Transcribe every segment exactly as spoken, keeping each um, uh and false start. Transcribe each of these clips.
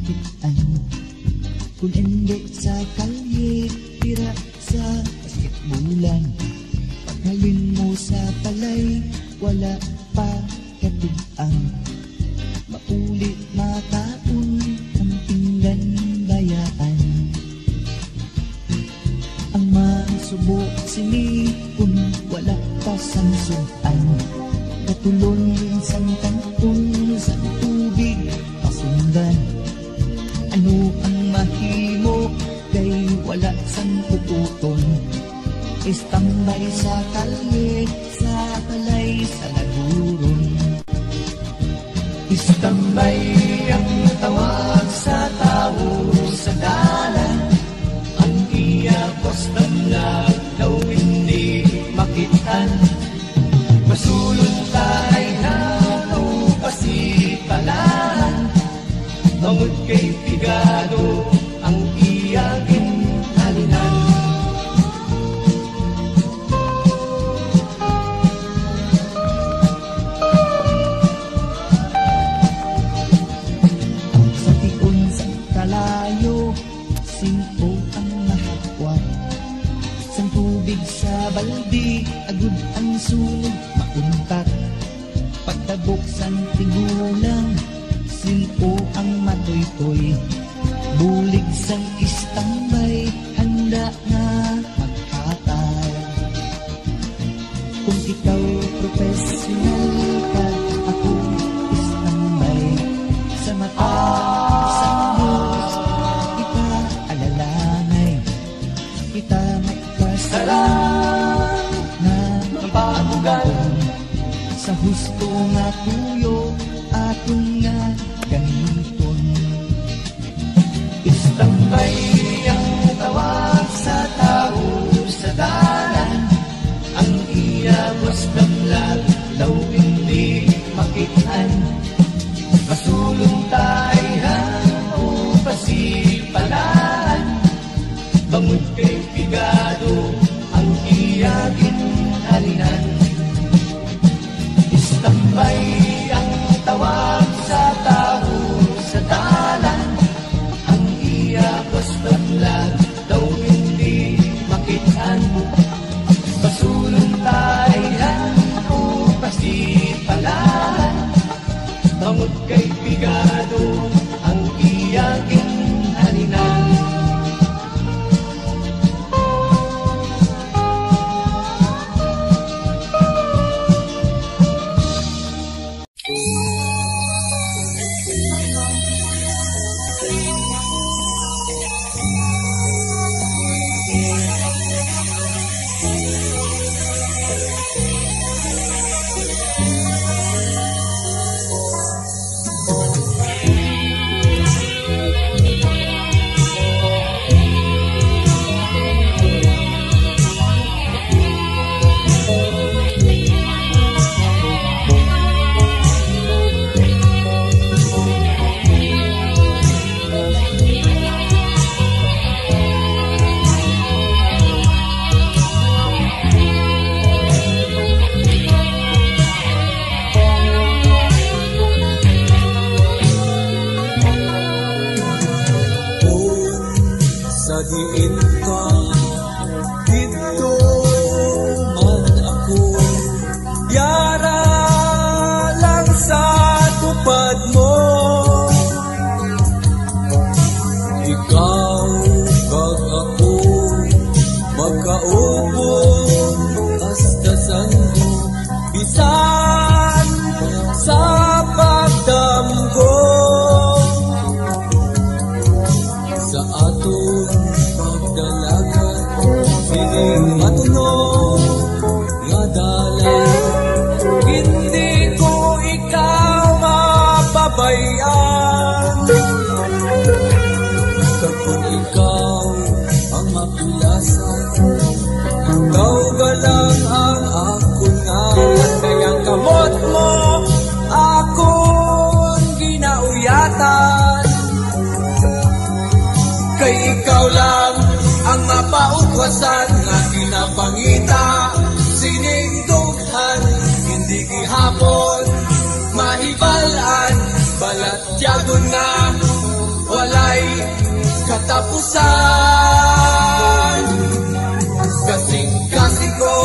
Ang kun indi sa kalye, dira sa basketbulan. Paghalin mo sa balay, wala pa katug-an. Mauli makaon ang pinggan bayaan. Ang masubo sini kun wala pa sang sud-an. Katulon sang tangkon sang tubig pasundan. Ano ang mahimo kay wala sang kukuton? Istambay sa kalye, sa balay, sa laguron. Istambay ang tawag sa tawo sa dalan. Ang iya pastamblag daw hindi makit-an. Masulong tayo na o pasipalaan. Bangod kay pigado ang iya ginhalinan. Ang sa tion sang kalayo, sin-o ang mahakwat? Sang tubig sa baldi, agud ang sunog mauntat. Pagtabok sang tigulang, sin-o ang matuytoy? Bulig sang istambay, handa nga maghatag. Kung ikaw professional ka, ako istambay. Sa mata sang Dios, kita alalanay. Kita may kasarang nga mapaabugan. Sa husto nga tuyo, aton nga gamiton. Istambay ang tawag sa tawo sa dalan. Ang iya pastamblag daw hindi makit-an. Masulong tayo o pasipalaan. Bangod kay pigado ang iya ginhalinan. Istambay ang tawag sa tawo sa dalan. Ang iya pastamblag daw hindi makit-an. Pasulong tayo o pasipalaan. Bangod kay pigado ang iya ginhalinan. Sa diin ka, didto man ako. Yara lang sa tupad mo. Ikaw kag ako magkaupo hasta sando, bisan sa pagdamgo. Sa aton pagdalagan sining matunog nga dalan, hindi ko ikaw mapabayaan. Kag kon ikaw ang mapilasan, ikaw galang ang akon ngalan. Kay ang kamot mo akon ginauyatan. Kay ikaw lang ang mapaugwasan nga ginapangita sining dughan, hindi gihapon mahibal-an, balatyagon nga San kasing-kasing ko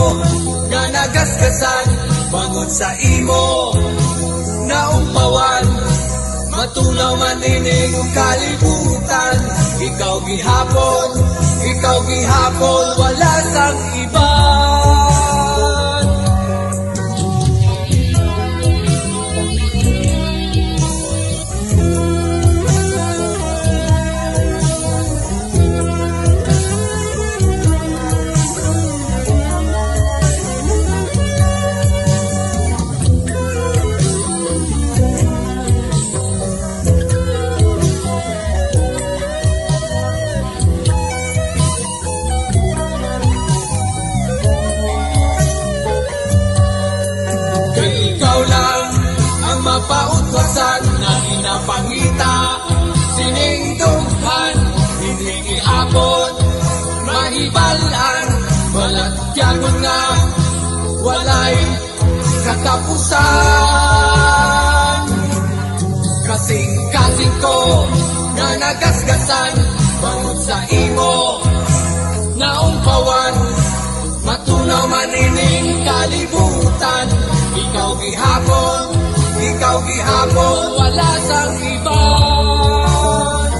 nga nagasgasan bangod sa imo naumpawan. Matunaw man ining kalibutan, ikaw gihapon, ikaw gihapon, wala sang iban. Kay ikaw lang ang mapautwasan nga ginapangita sining dughan, hindi giabot, mahibal-an, balatyagon nga walay katapusan. Kasing-kasing ko nga nagasgasan bangod sa imo naumpawan. Matunaw man ining kalibutan, ikaw gihapon, ikaw gihapon, wala sang iban.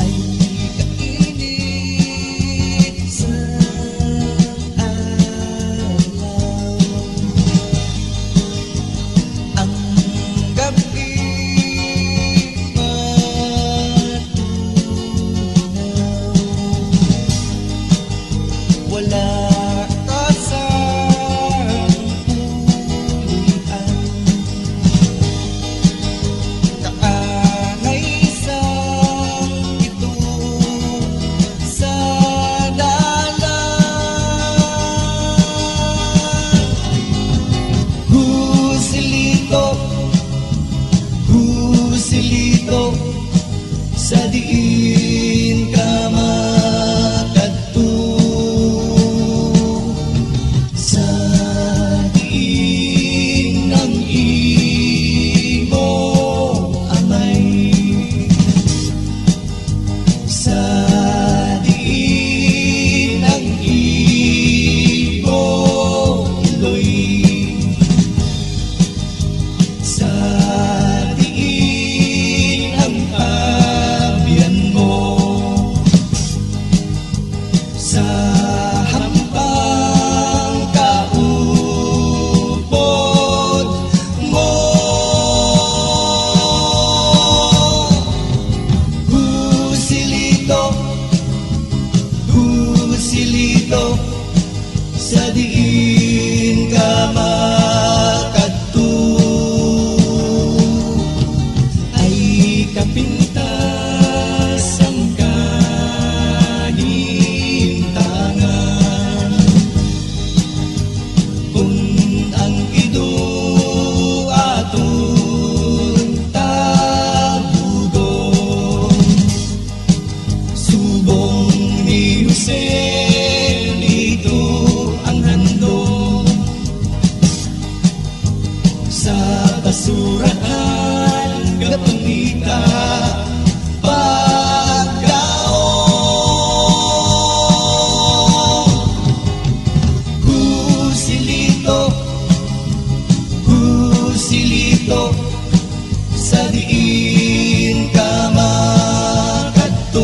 Ay, kainit sa adlaw. Ang gab-i matunaw. Wala ka sa pulian. Kaanay sang pito sa dalan. Joselito, Joselito, sa diin ka makadto? Sa diin ang imo amay? Sa diin ang imo iloy? Sa diin ang abyan mo? Surahan ka pangita pagkaon. Husilito, husilito, sa diin ka makadto.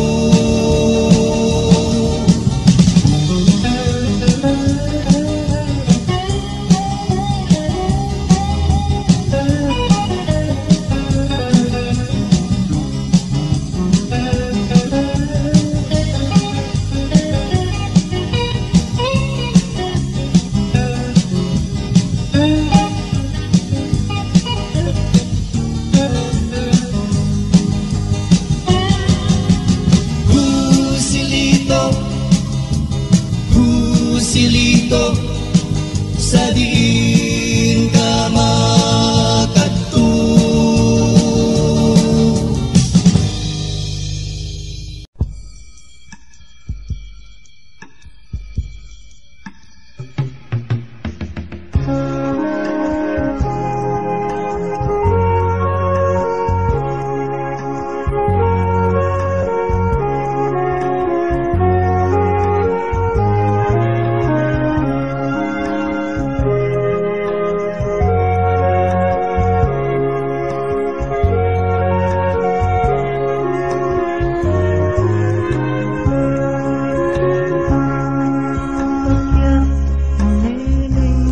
Husilito, husilito, sa diin ka makadto.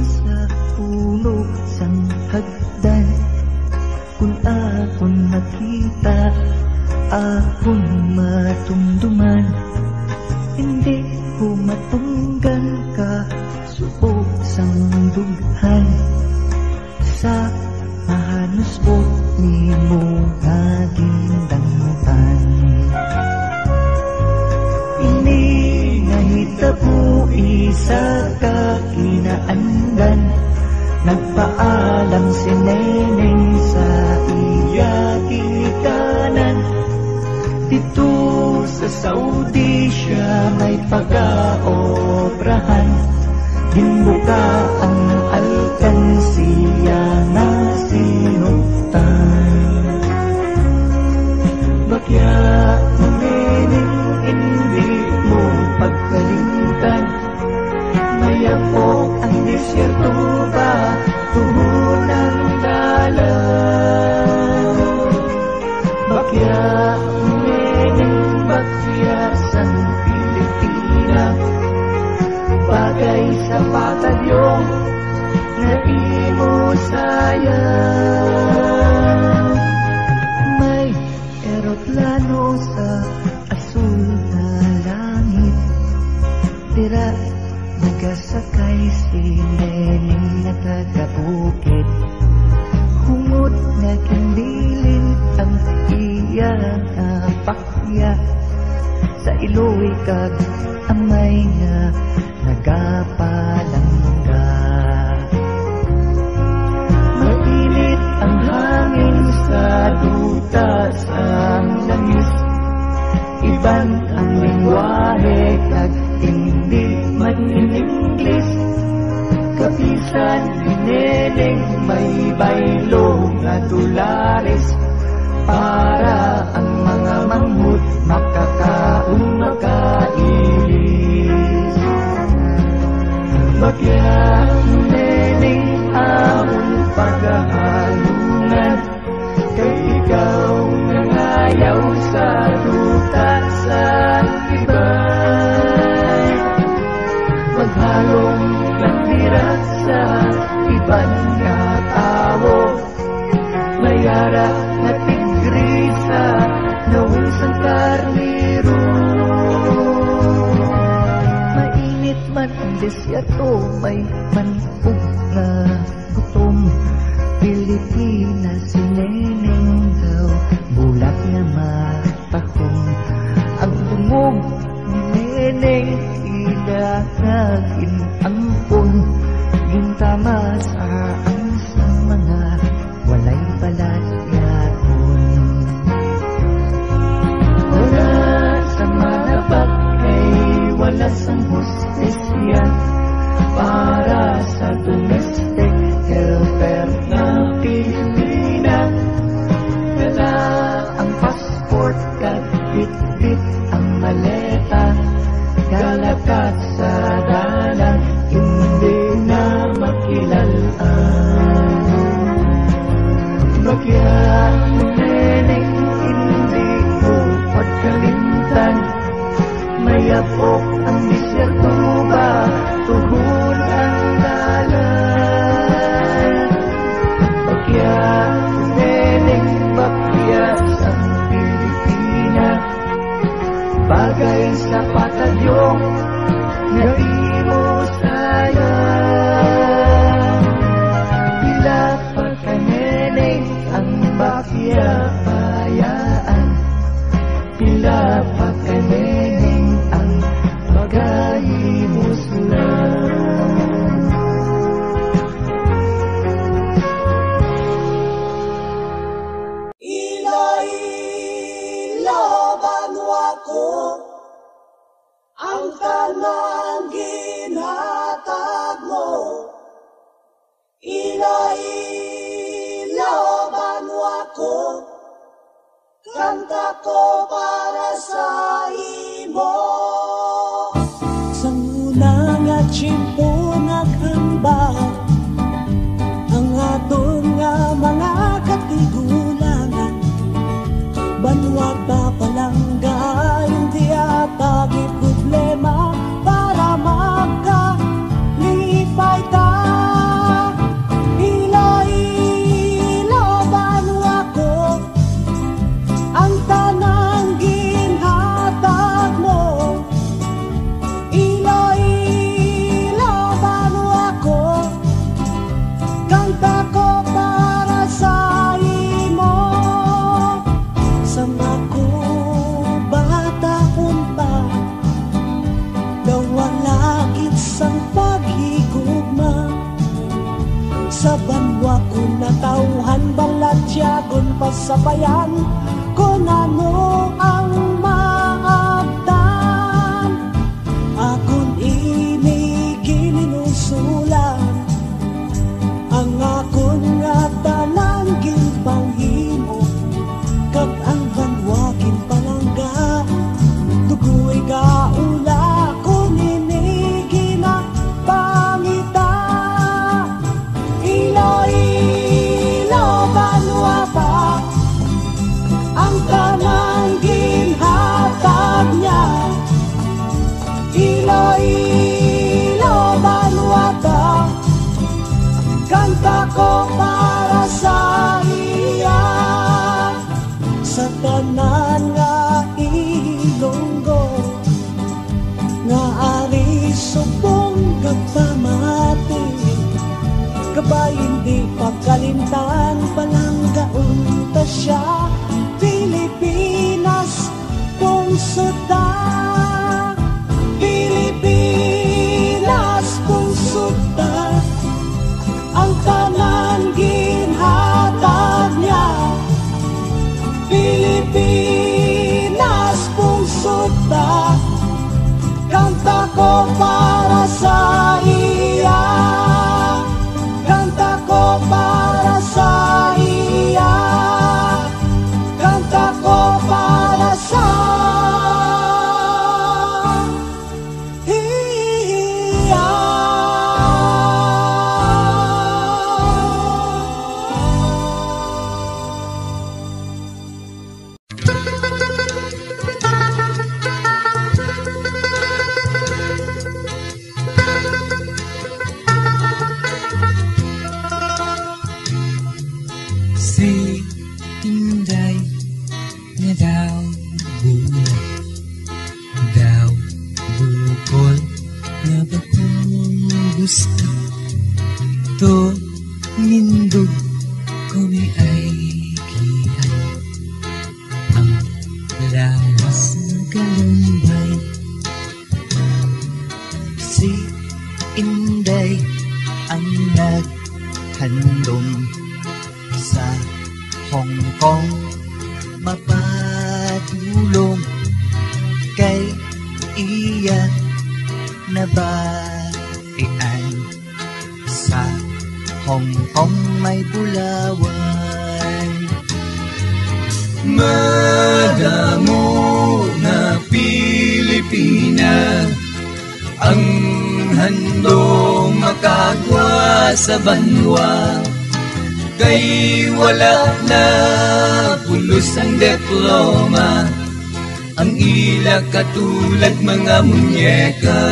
Sa puno sang hagdan, kun akon makita, akon matumduman, hindi ko matunggan ka subok sang dughan. Sa mahanusbok nimo nga gindangtan. Ini nga hitabo isa ka kinaandan, nagpaalam si Neneng sa iya ginikanan. Didto sa Saudi siya may pagaobrahan. Ginbuka ang alkansiya nga sinuptan. Bagya, Neneng, hindi mo pagkalimtan. Mayap-ok ang disyerto ba, tuhon ang dalan. Bagya, Neneng, bagya sang Pilipina, bagay sa batalyon nga imo sayang. May eroplano sa asul nga langit, dira nagasakay si Neneng nga taga-bukid. Hungod nga ginbilin ang iya nga pakya, sa iloy kag amay nga nagapalangga. Mainit ang hangin sa duta sang langis. Iban ang lengwahe kag hindi man in English. Kabisan ni Neneng may baylo nga dolares para ang mga manghod makakaon, makailis. Bagya, Neneng, amon pagahalungan, kay ikaw nangayaw sa duta sa iban. Maghalong lang dira sa iban nga tawo. May ara nga tigrisa, nawong sang karnero. Mainit man ang desierto, may man-og nga gutom. Pilipinas si Neneng daw, bulat nga matahom. Ang bungog ni Neneng ila nga gin-ampon, gintamasaan sa mga walay balatyagon. Wala sa manabak kay wala sang hustisya para sa domestic helper nga Pilipina. Bagya, ngunit hindi ko pagkalimtan. Mayabok ang disyerto ba, tuhod ang dalan. Bagya, ngunit bagya sang Pilipinas. Bagay sa patadyong nga imo sayang. Pila pa kaneneng ang bakya bayaan? Pila pa kaneneng ang pagahimo sula? Iloilo, banwa ko, ang tanang ginhatag mo. Iloilo, banwa ko, kanta ko para sa imo. Sang una nga tiyempo naghambal ang aton nga mga katigulangan, banwa ta palangga, hindi ata gid problema para magkalipay ta. Iloilo, banwa ko, ang tanang ginhatag mo. Iloilo, banwa ko, kanta ko para sa imo. Sang ako bata unta, daw wala gid sang paghigugma. Sa banwa ko natawhan, balatyagon, pasabayan, kon ano ang maabtan. Akon ini gininusulan, ang akon nga tanan ginpanghimo, kag ang banwa ginpalangga. Tugoy gaula kon ini ginapangita. Iloilo, banwa ta, ang tanang ginhatag niya. Iloilo, banwa ta, kanta ko para sa iya. Sa tanan nga Ilonggo nga ari subong gagpamati, kabay hindi pagkalimtan, palanggaon ta sia. Pilipinas, pungsod ta. Pilipinas, pungsod ta. Ang tanan ginhatag niya. Pilipinas, pungsod ta. Kanta ko para sa iya. Kanta ko para sa iya. Kanta ko para sa iya. Si Inday nga daw bulag, daw bukol nga bakong gusto. To nindog ko ni ay kian ang lawas nga kalumbay. Si Inday ang naghandom sa Hong Kong, mapadulong kay iya nabatian. Sa Hong Kong may bulawan. Madamo nga Pilipina ang Handom makagwa sa banwa, kay wala na pulos ang diploma, ang ila katulad mga munyeka.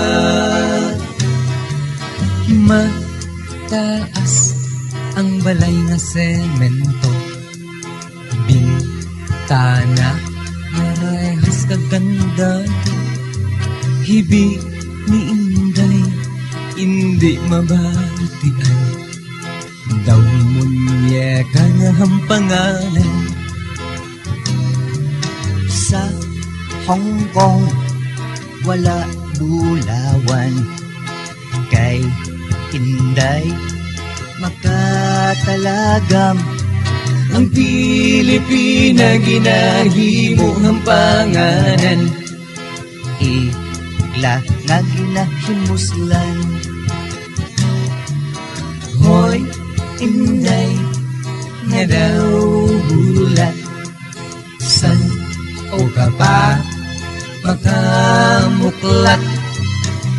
Mataas ang balay nga semento, bintana nga rehas kaganda, hibi ni Inday indi mabatian. Daw munyeka nga hampanganan. Sa Hong Kong, wala bulawan, kay Inday makatalagam. Ang Pilipina ginahimo hampanganan, ila nga ginahimuslan. Hoy, Inday, nga daw bulat, san o ka pa makamuklat?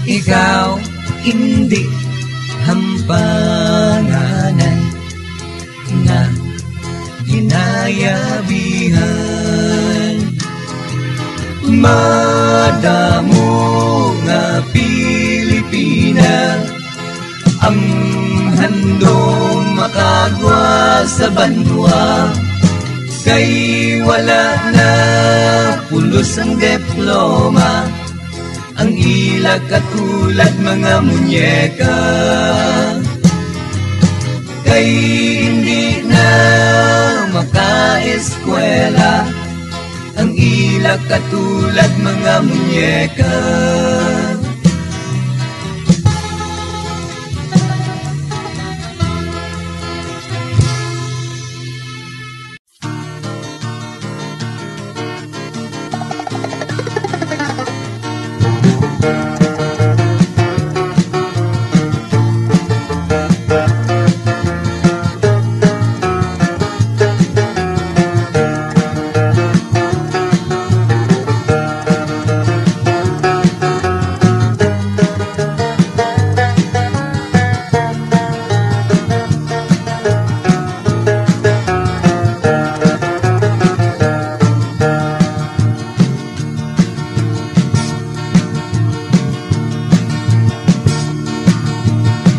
Ikaw indi hampanganan nga ginayabihan. Madamo nga Pilipina ang handom makagwa sa banwa, kay wala na pulos ang diploma, ang ila katulad mga munyeka. Kay hindi na makaeskwela ang ila katulad mga munyeka.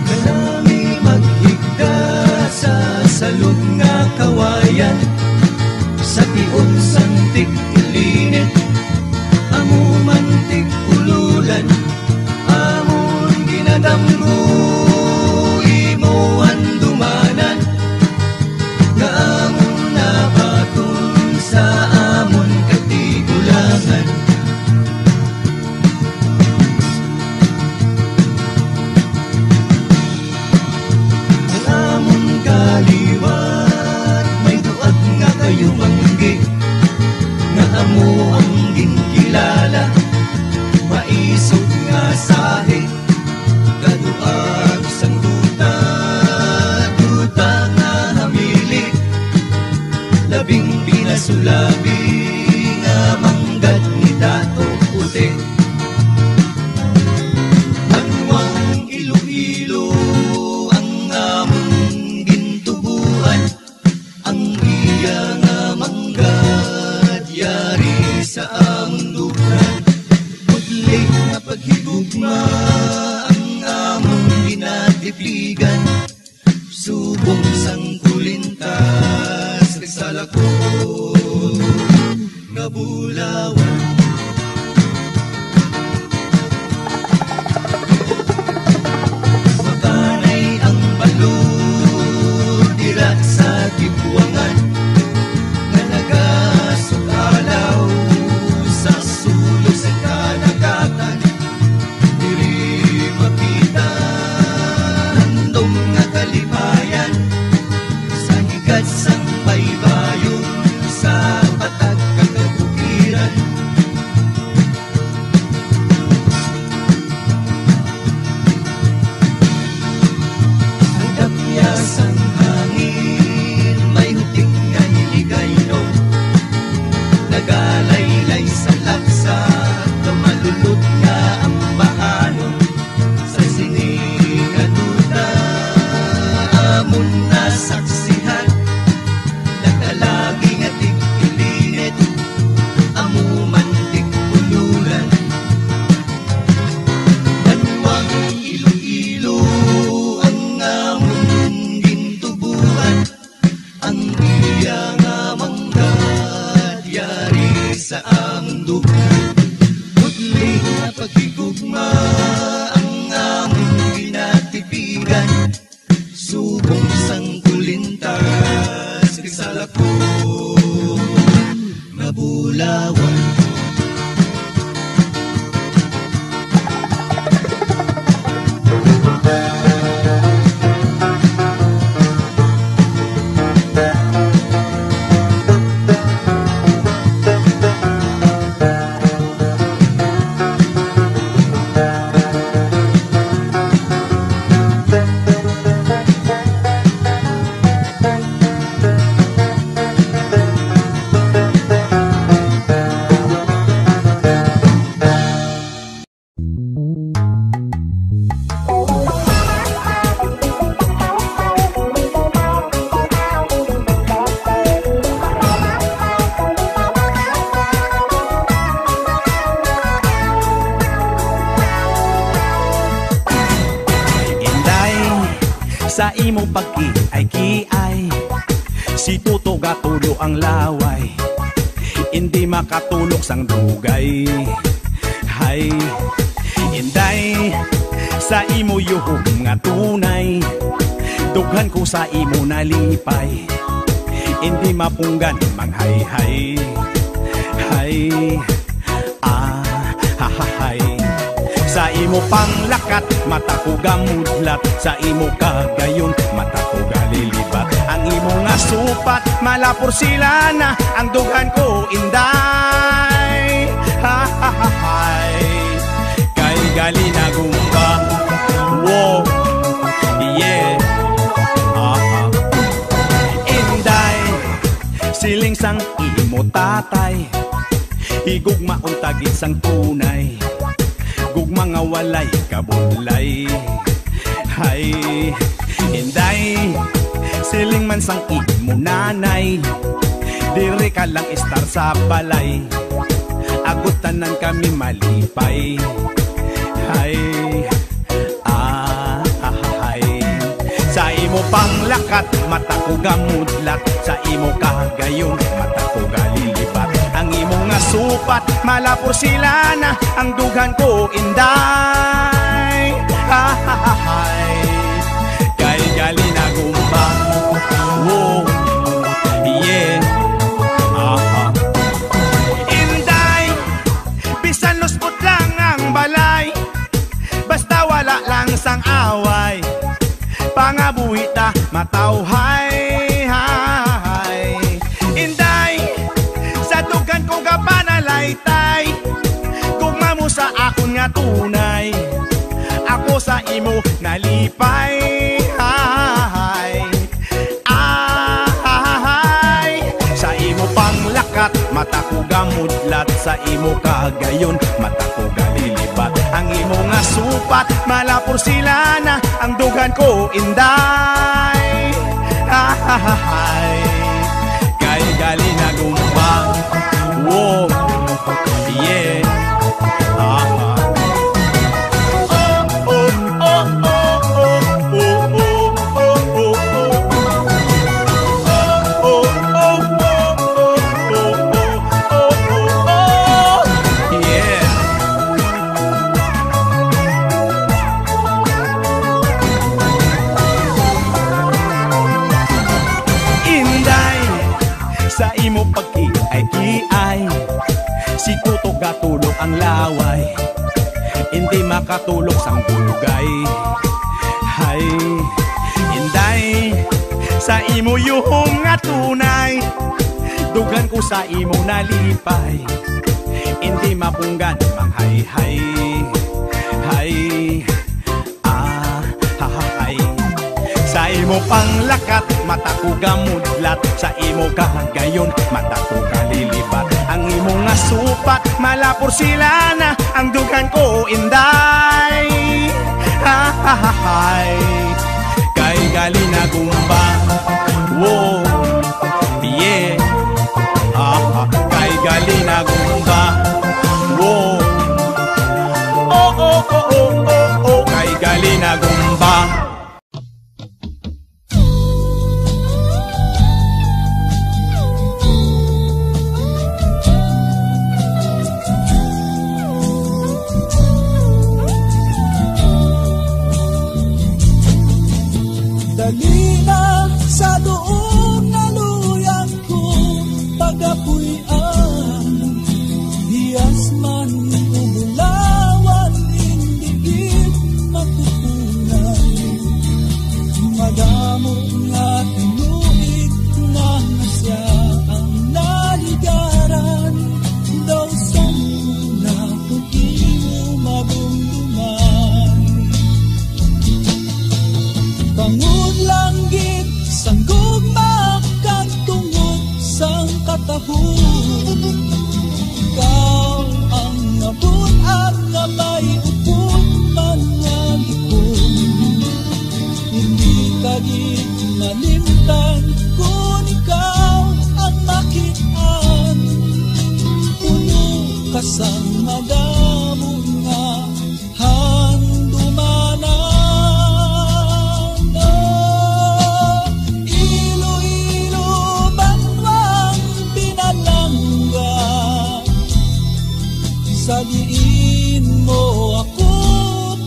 Kanami maghigda sa salog nga kawayan, sa tion sang tig-ilinit, amo man tig-ululan, amon ginadamgo imo handumanan. Nga amon nabaton sa amon katigulangan. Ang amon kaliwat may duag nga kayumanggi, nga amo ang ginkilala, maisog nga sahi. Kaduag sang duta, duta nga hamili, labing pinasulabi nga manggad ni Tato Puti. Banwang Iloilo ang among gintubuan, ang iya nga manggad yari sa amon lubngan. Budli nga paghigugma ang amon ginatipigan, subong sang kulintas kag salakon nga bulawan. Makanay ang balod dira sa Tibuangan, nga nagasukalaw sa sulod sa kadagatan. Diri makita handom nga kalipayan, sa higad sang baybayon, sa patag kag kabukiran. Ang dapya sang hangin Amon nasaksihan, nagdalagi nga tigpilingit, amo man tigpunulan. Banwag Iloilo ang amon gintubuan, ang iya nga manggad yari sa amon dugo. Budli nga paghigugma ang amon ginatipigan. Subong sang kulintas kag sa laku nga bulawan. Inday, sa imo pagkiay-kiay, si Toto gatulo ang laway, indi makatulok sang dugay. Hay, Inday, sa imo yuhom nga tunay, dughan ko sa imo nalipay, indi mapunggan manghayhay. Hay, ah, ha, ha, hay. Sa imo panglakat, mata ko gamudlat. Sa imo kagayon, mata ko galilibat. Ang imo nga supat, malapor sila na. Ang dughan ko, Inday, ha, ha, ha, hay. Kay gali na gumba. Wow. Yeah. Ah, ah. Inday, siling sang imo tatay, higugmaon ta gid sang tunay. Gugma nga walay kabudlay. Hay, Inday, siling man sang imo nanay, diri ka lang estar sa balay. Agod tanan kami malipay. Hay, ah, ah, hay. Sa imo panglakat, mata ko gamudlat. Sa imo kahagayon, mata ko galilibat. Ang imo nga supat, malapor sila na. Ang dughan ko, Inday, ha, ha, ha, hay. Kay gali na gumba. Wow. Yeah. Ah, ah. Inday, bisan luspot lang ang balay, basta wala lang sang away, pangabuhi ta matawhay, hay. Inday, sa dughan ko gapanalaytay, gugma mo sa akon nga tunay, ako sa imo nalipay, hay. Ahay! Sa imo panglakat, mata ko gamudlat. Sa imo kahagayon, mata ko galilibat. Ang imo nga supat, malapor sila na. Ang dughan ko, Inday, ahay! Kay gali na gumba. Wow! Yeah! Aha! Inday, sa imo pagkiay-kiay, si Toto gatulo ang laway. Indi makatulok sang dugay. Hay, Inday, sa imo yuhom nga tunay, dughan ko sa imo nalipay. Indi mapunggan manghayhay. Hay, ah, ha, ha, hay. Sa imo panglakat, mata ko gamudlat. Sa imo kahagayon, mata ko kalilibat. Ang imo nga supat, malapor sila na. Ang dughan ko, Inday, ha, ha, ha, hay. Kay Galina Gumba. Whoa. Yeah. Ah, ah. Kay Galina Gumba. Whoa. Oh, oh, oh, oh, oh, oh. Kay Galina Gumba. Dali na sa duog nga luyag ko pagapuy-an. Hiyas man o bulawan, indi gid makukunan. Madamo nga tinuig na nga sia ang naligaran. Daw sang una ko imo madumduman. Bangod lang gid sang gugma kag tungod sang katahom. Ikaw ang nabun-ag nga may upod man nga gipon. Hindi ka gid malimtan kun ikaw ang makit-an. Puno ka sang madamo nga handumanan. Oh, Iloilo, banwang pinalangga, sa diin mo ako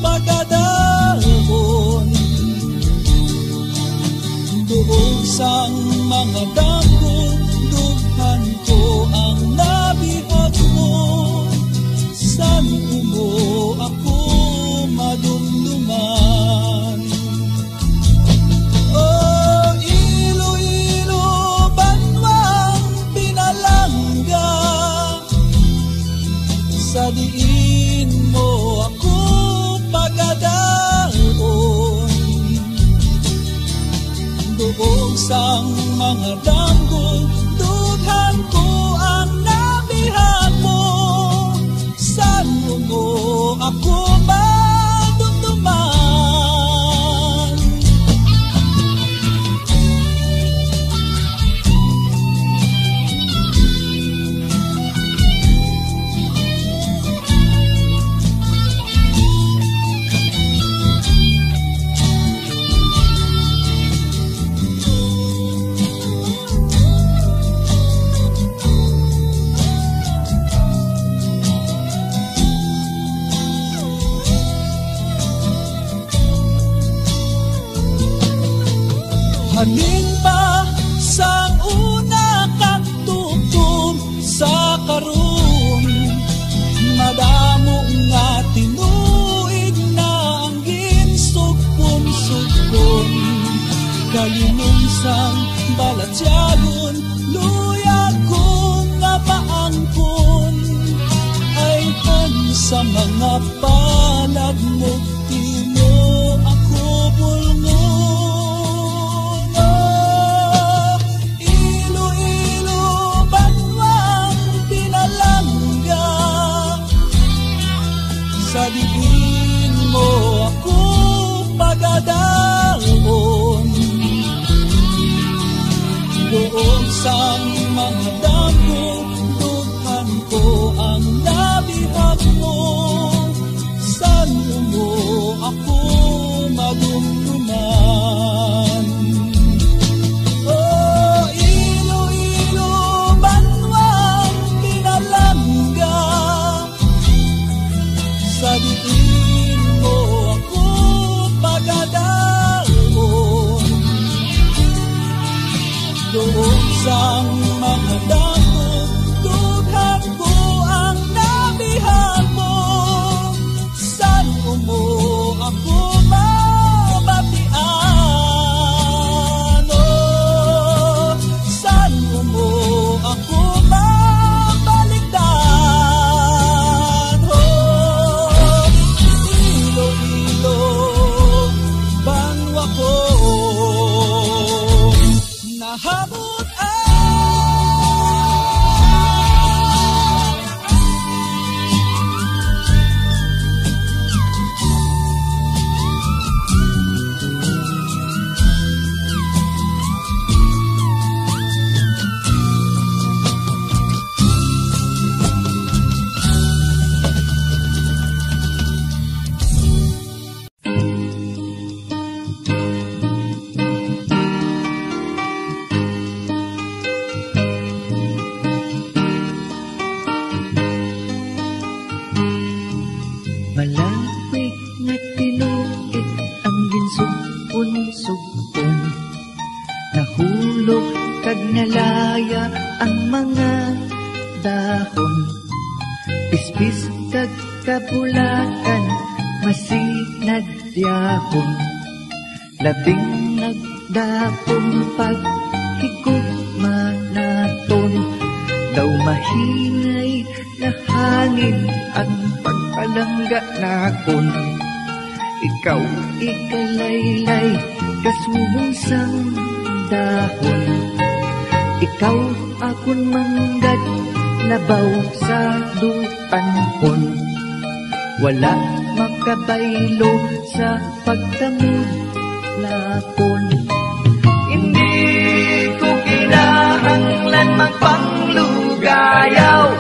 pagadalhon. Duog sang mga damgo, dughan ko ang nabihag mo. San-o mo ako madumduman? O Iloilo, banwang pinalangga, sa diin mo ako pagadalhon. Duog sang mga damgo, dughan ko ang nabihag mo. San-o mo ako madumduman? Halin pa sang una kag tutom sa karon, madamo nga tinuig na ang ginsugpon-sugpon. Kalimon sang balatyagon, luyag ko nga maangkon. Ayhan sa mga palad mo, di mo ako bulngon. Iloilo, banwang pinalangga, sa diin mo ako pagadalhon. Duog sang mga damgo, dughan ko ang nabihag mo. San-o mo ako madumduman? O Iloilo, banwang pinalangga, sa diin mo ako pagadalhon. Duog sang mga damgo, dughan ko ang nabihag mo. San-o mo ako mabatian? Oh, san-o mo ako mabaligdan? Oh, Iloilo, banwa ko. Nahabot ang Kag nalaya ang mga dahon, pispis kag kabulakan, masinag dyahon. Labing nagdapong paghigugma naton, daw mahinay nga hangin ang pagpalangga nakon. Ikaw ikalaylay kasubong sang dahon. Ikaw akon manggad labaw sa dutanhon. Wala makabaylo sa pagtamod nakon. Hindi ko kinahanglan magpanglugayaw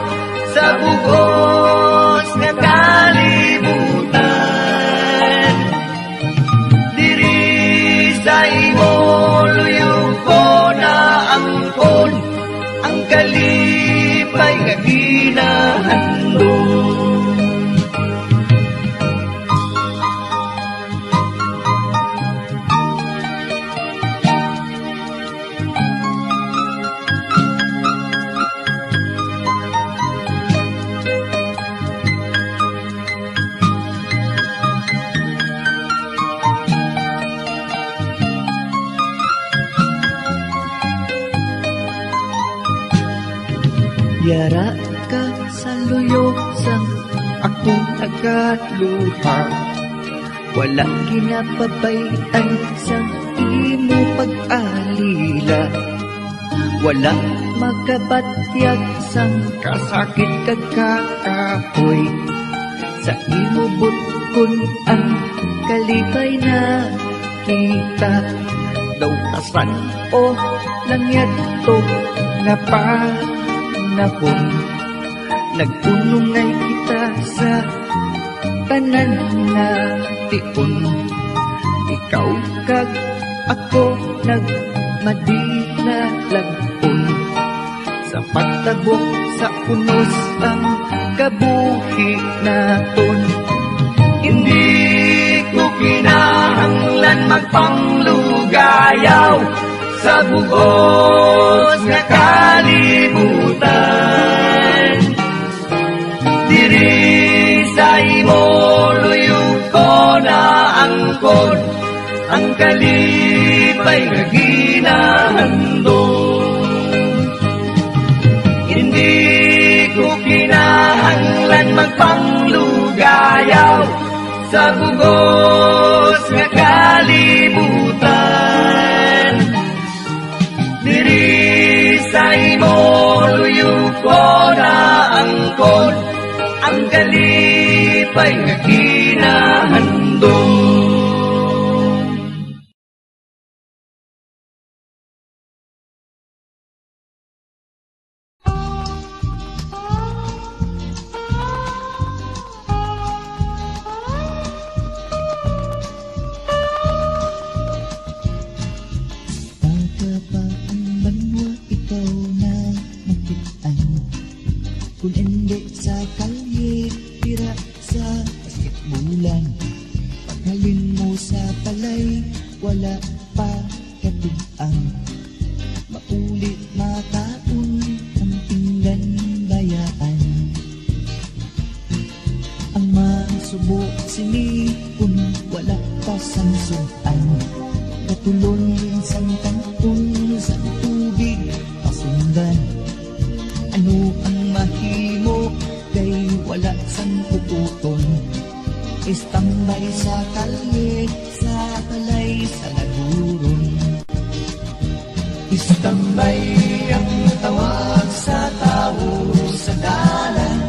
sa bugos nga kalibutan. Diri sa imo luyo ko naangkon ang kalipay nga ginahandom. Yara ka sa luyo sang akong nagaluha. Wala ginapabay-an sang imo pag-alila. Wala makabatyag sang kasakit kag kakapoy. Sa imo butkon ang kalipay na kita. Daw kasan-o lang yadto nga panahon. Nag-unungay kita sa tanan nga tion. Ikaw kag ako nagmadinalag-on sa pagtabok sa unos ang kabuhi naton. Hindi ko kinahanglan magpanglugayaw sa bugos nga kalibutan. Diri sa imo luyo ko naangkon ang kalipay nga ginahandom. Hindi ko kinahanglan magpanglugayaw sa bugos nga kalibutan. Diri sa imo luyo ko naangkon ang kalipay nga ginahandom. Bata pa ang banwa, ikaw na makit-an. Kun indi sa kalye, dira sa basketbulan. Paghalin mo sa balay, wala pa katug-an. Mauli makaon ang pinggan bayaan. Ang masubo sini kun wala pa sang sud-an. Katulon sang tangkon sang tubig pasundan. Ano ang mahimo kay wala sang kukuton? Istambay sa kalye, sa balay, sa laguron. Istambay ang tawag sa tawo sa dalan.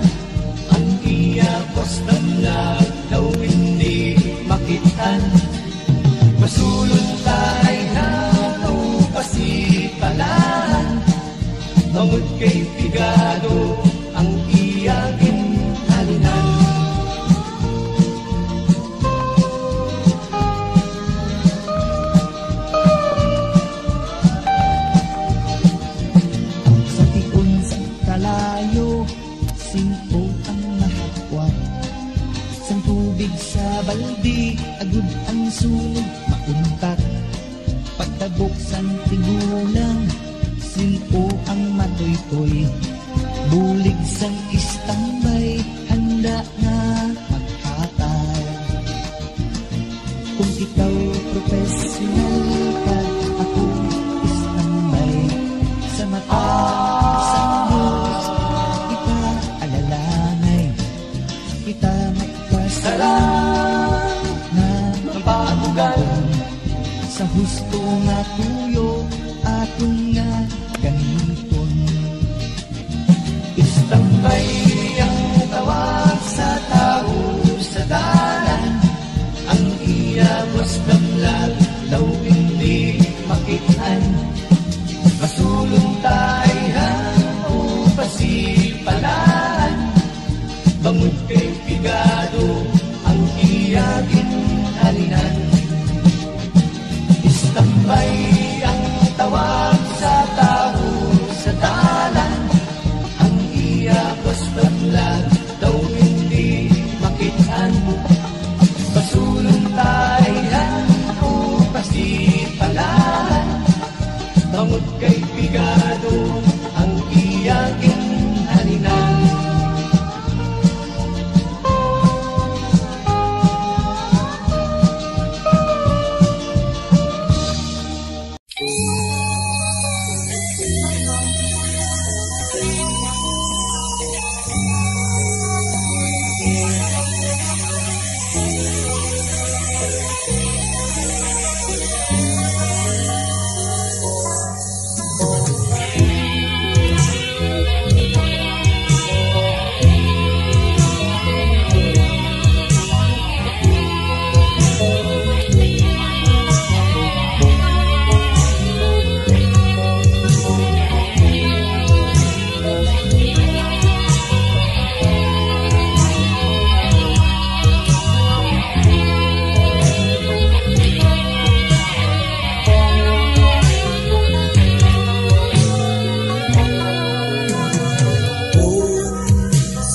Ang iya kostam lang daw hindi makit-an. Masulod tayo na o pasipalahan. Bangod kay pigado ang iya ginhalinan. Ang sa tion sang kalayo, sing-o ang mahakwat. Sang tubig sa baldi, agud ang sunog mauntat. Pagtabok sang tigulang, Uy, bulig sang istambay, handa nga maghatag. Kung ikaw professional ka, ako istambay. Sa mata sang Dios, ipaalalangay. Kita maipasalamat nga magpaabugan sa husto nga tuyo aton nga gamiton. Istambay ang tawag sa tawo sa dalan, ang iya buas damlag daw hindi makit-an. Masulong ta ayhan o pasipalaan, bangod kay pigado ang iya ginhalinan. Istambay ang tawag sa tawo sa dalan, ang iya buas damlag daw hindi makit-an. Pasulong ta ayhan o pasipalaan, bangod kay pigado ang iya ginhalinan.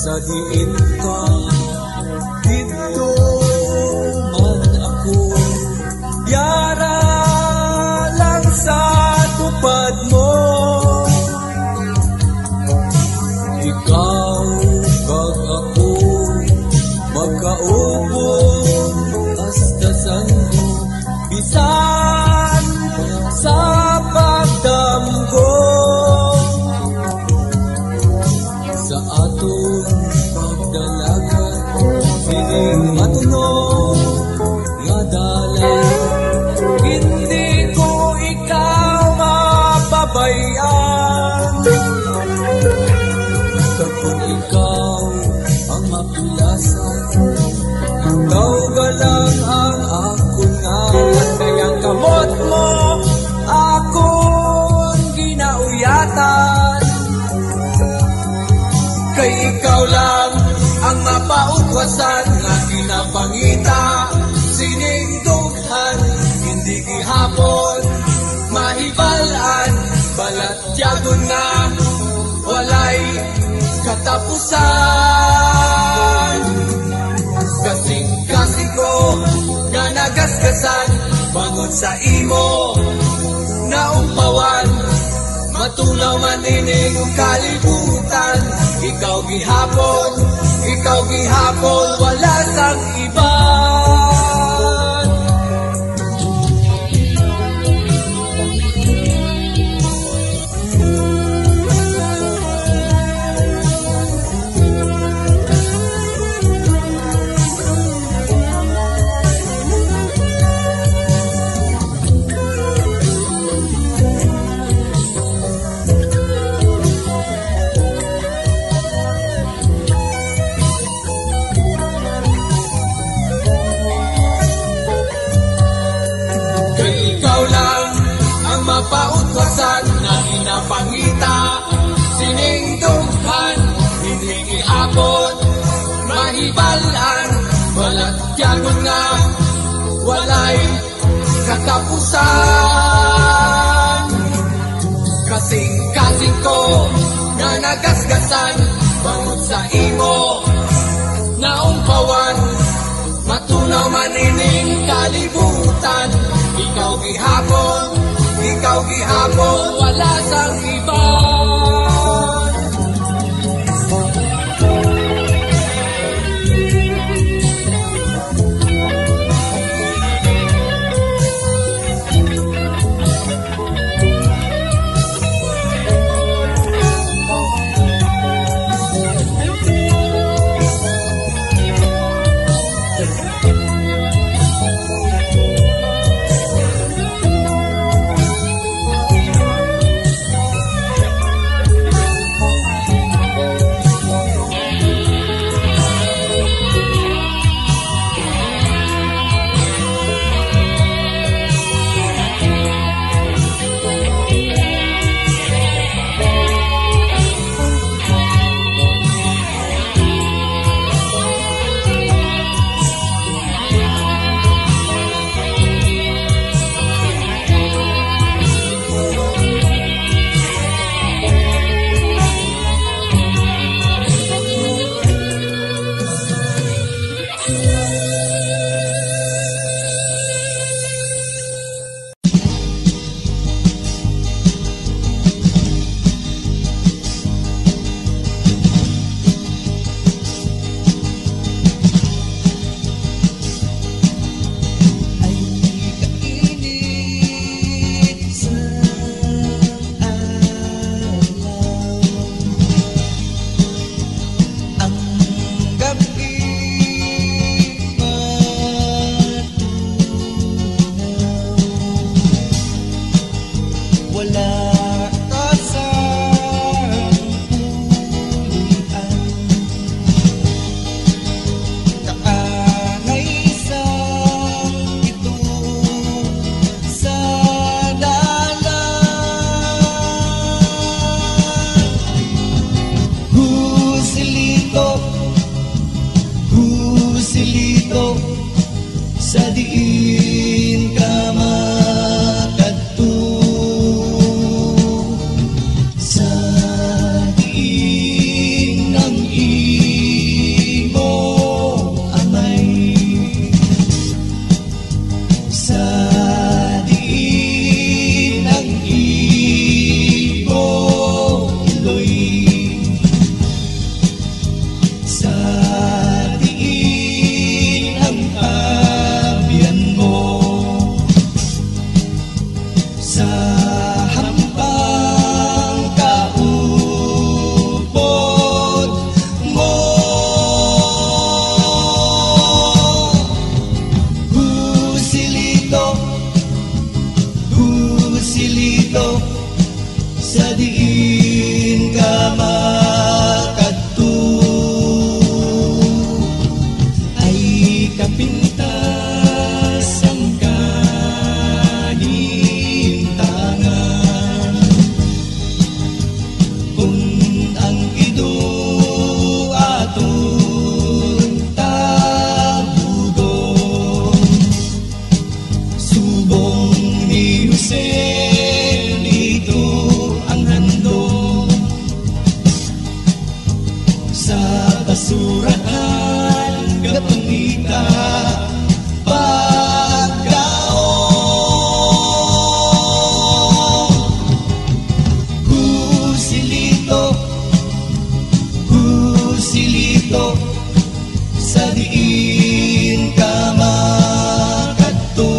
Sa diin ka didto man ako, yara lang sa tupad mo. Ikaw kag ako magkaupo hasta sando, bisan sa pagdamgo. Sa aton pagdalagan, sining matunog nga dalan, hindi ko ikaw mapabayaan. Kag kung ikaw ang mapilasan, ikaw galang ang akon ngalan. Kay ang kamot mo akon ginauyatan. Kay ikaw lang ang mapaugwasan nga ginapangita sining dughan, hindi gihapon mahibal-an, balatyagon nga walay katapusan. Kasing-kasing ko nga nagasgasan bangod sa imo naumpawan. Matunaw man ining kalibutan, ikaw gihapon, ikaw gihapon, wala sang iban. Kay ikaw lang ang mapautwasan nga ginapangita sining dughan, hindi gihapon mahibal-an, balatyagon nga walay katapusan. Kasing-kasing ko nga nagasgasan bangod sa imo naumpawan. Matunaw man ining kalibutan, ikaw gihapon, ikaw gihapon, wala sang iba. Wala ka sa pulian, kaangay sa pito sa dalan. Husilito, husilito, sa diin ka makadto, sa diin ang imo amay, sa diin ang imo iloy, sa diin ang abyan mo, sa hampang kaupod mo. Husilito, husilito, sa diin ka makadto, ay kapintas ang kalintangan. Kon ang ido aton tabugon, subong ni Jose, dito ang handom sa basurahan, gapangita pagkaon. Husilito, husilito, sa diin ka makadto.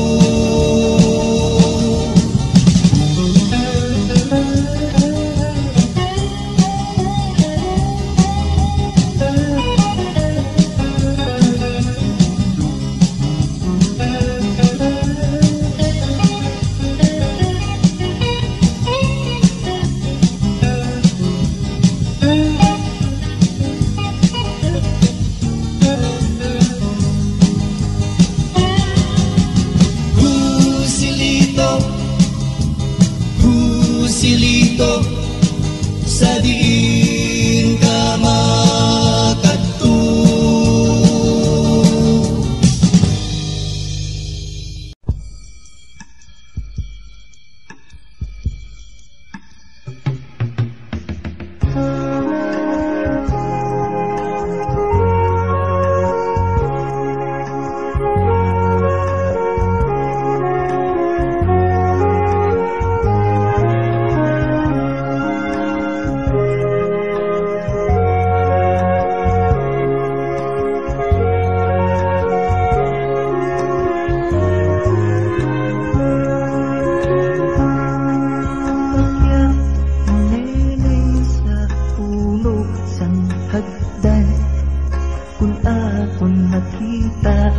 Husilito, husilito, sa diin ka makadto. Sa ulog sang hagdan, kun akon makita,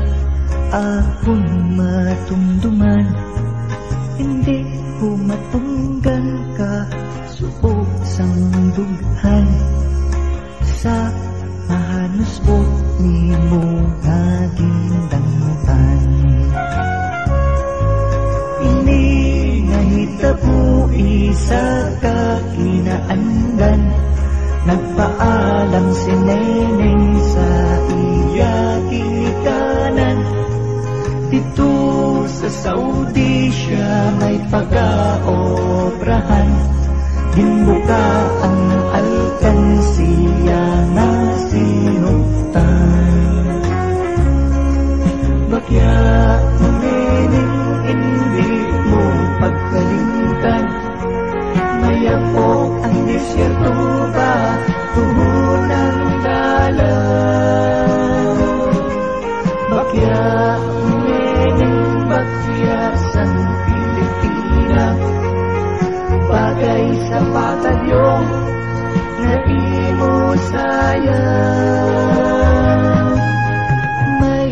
akon matumduman. Hindi ko matunggan ka subok sang dughan. Sa mahanusbot nimo nga gindangtan. Ini nga hitabo isa ka kinaandan, nagpaalam si Neneng sa iya ginikanan. Dito sa Saudi siya may pagaobrahan. Ginbuka ang alkansiya nga sinuptan. Bagya, Neneng, hindi mo pagkalimtan. Mayapok ang disyerto ba, tuhon ang dalan. Bagya, Neneng, bagya sang Pilipina. Bagay sa batalyon nga imo sayang. May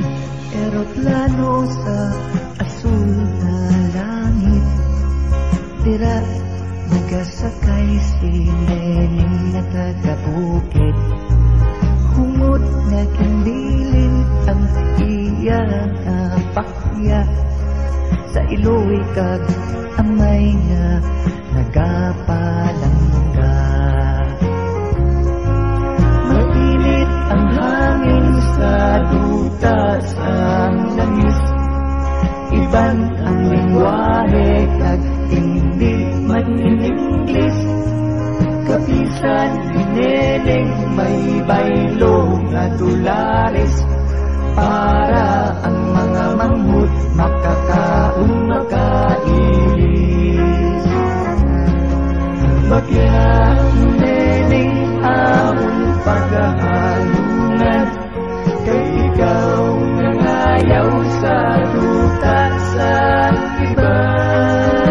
eroplano sa asul nga langit. Dira Nagasakay si Neneng nga taga-bukid, hungod nga ginbilin ang iya nga bakya sa iloy kag amay nga nagapalangga. Mainit ang hangin sa duta sang langis, iban ang lengwahe kag hindi man in English. Kapisan ni Neneng may baylo nga dolares para ang mga manghod makakaon, makailis. Bagya, Neneng, amon pagahalungan, kay ikaw nangayaw sa duta sa iban.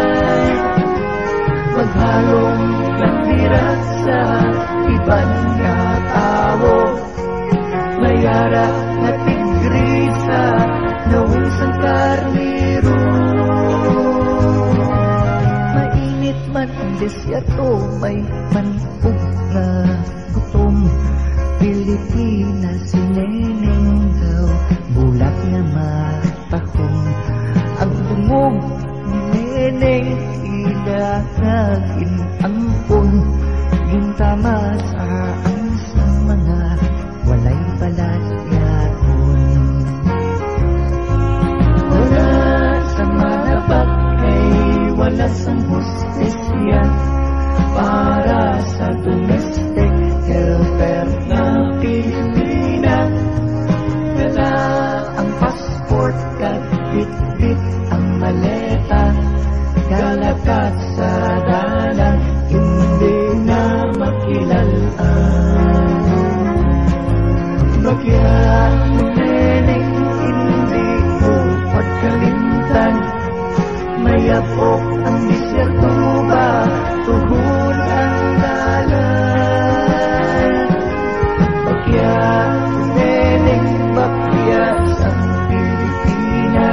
Maghalong lang dira sa iban nga tawo, may ara nga tigrisa, nawong sang karnero. Mainit man ang desierto, may manpog nga gutom. Pilipinas, si Neneng daw, bulat nga matahom. Ang bungog ni Neneng, ila nga gin-ampon, gintama sa ang sa mga walay balatyagon. Wala sa manabak kay wala sang hustisya para sa domestic helper nga Pilipina. Dala ang passport kag bitbit ang maleta, galakat sa dalan, hindi na makilalaan. Bagya, Neneng, hindi ko pagkalimtan. Mayap-ok ang disyerto ba, tuhod ang dalan. Bagya, Neneng, bagya sang Pilipina.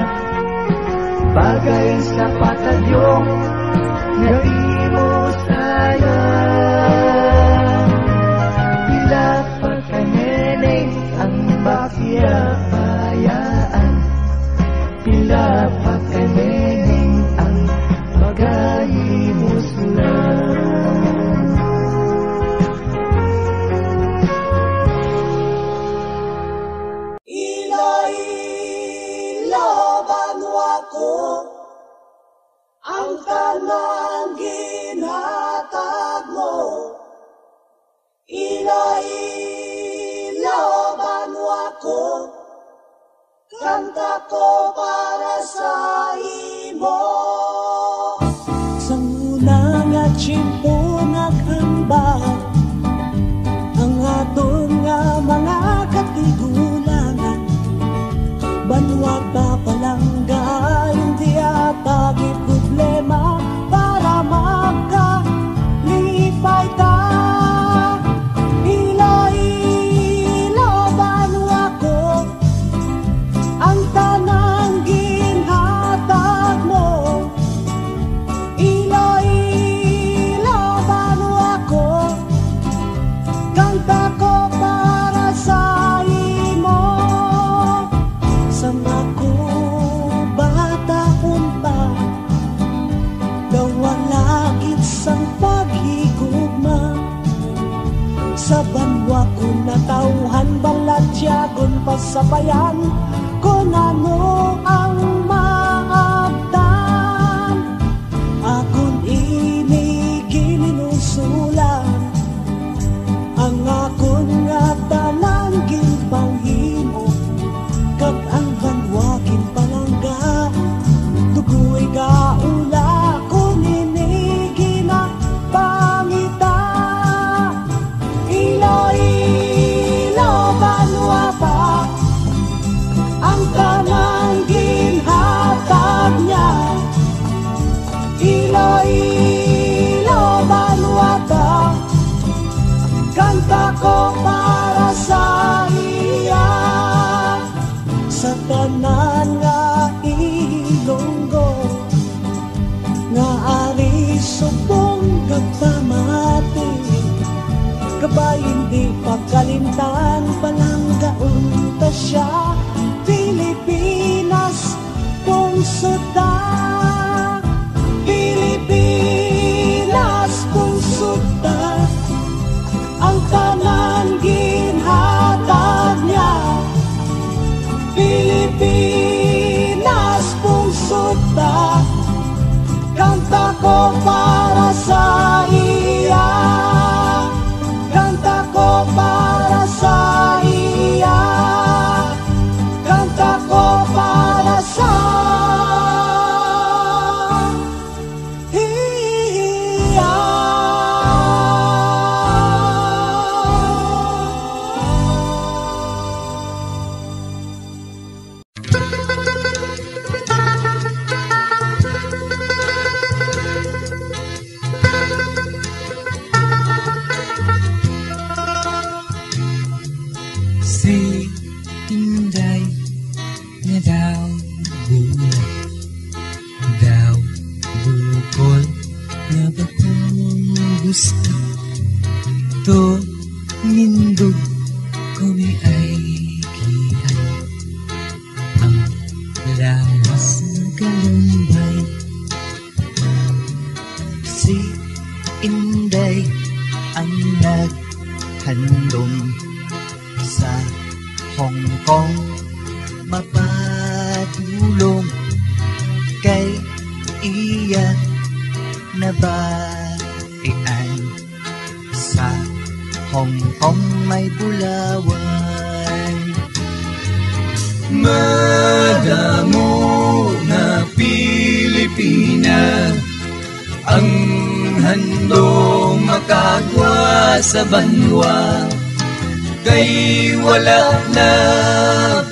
Bagay sa patalyong nga imo sayang. Pila pa ka, Neneng, ang bakya bayaan? Pila pa ka, Neneng, ang pagahimuslan? Iloilo, banwa ko, ang tanang ginhatag mo. Iloilo, banwa ko, kanta ko para sa imo. Sang una nga tiyempo naghambal ang aton nga mga katigulangan. Banwa ta palangga, hindi ata gid problema para magkalipay ta. Iloilo, banwa ko, ang tanang ginhatag mo. Iloilo, banwa ko, kanta ko para sa imo. Sang ako bata unta, daw wala gid sang paghigugma. Sa banwa ko natawhan, balatyagon, pasabayan, kon ano ang maabtan. Akon ini gininusulan, ang akon nga tanan ginpanghimo, kag ang banwa ginpalangga. Tugoy gaula kon ini ginapangita. Iloilo, banwa ta, ang tanang Intang palanggaon ta sia, Pilipinas, pungsod ta. Pilipinas, pungsod ta. Ang tanan ginhatag niya, Pilipinas, pungsod ta. Kanta ko para sa iya. Kanta ko para sa iya. Kanta ko para sa iya. Si Inday nga daw bulag, daw bukol nga bakong gusto. To nindog ko may ay kian ang lawas nga kalumbay. Si Inday ang naghandom sa Hong Kong mapadulong kay iya nabatian. Sa Hong Kong may bulawan. Madamo nga Pilipina ang handom makagwa sa banwa, kay wala na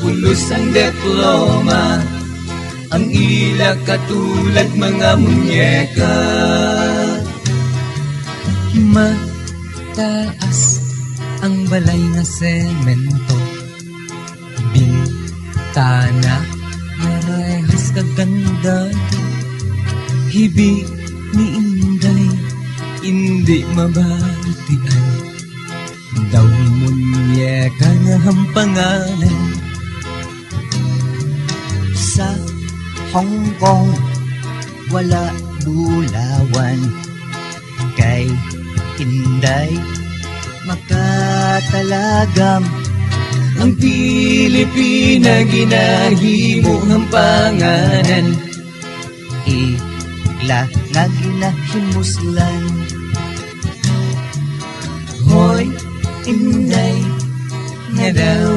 pulos ang diploma. Ang ila katulad mga munyeka. Mataas ang balay nga semento, bintana nga rehas kaganda. Hibi ni Inday, indi mabatian. Daw munyeka nga hampanganan. Sa Hong Kong, wala bulawan. Kay Inday makatalagam. Ang Pilipina ginahimo hampanganan. Ila nga ginahimuslan. Hoy, Inday, nga daw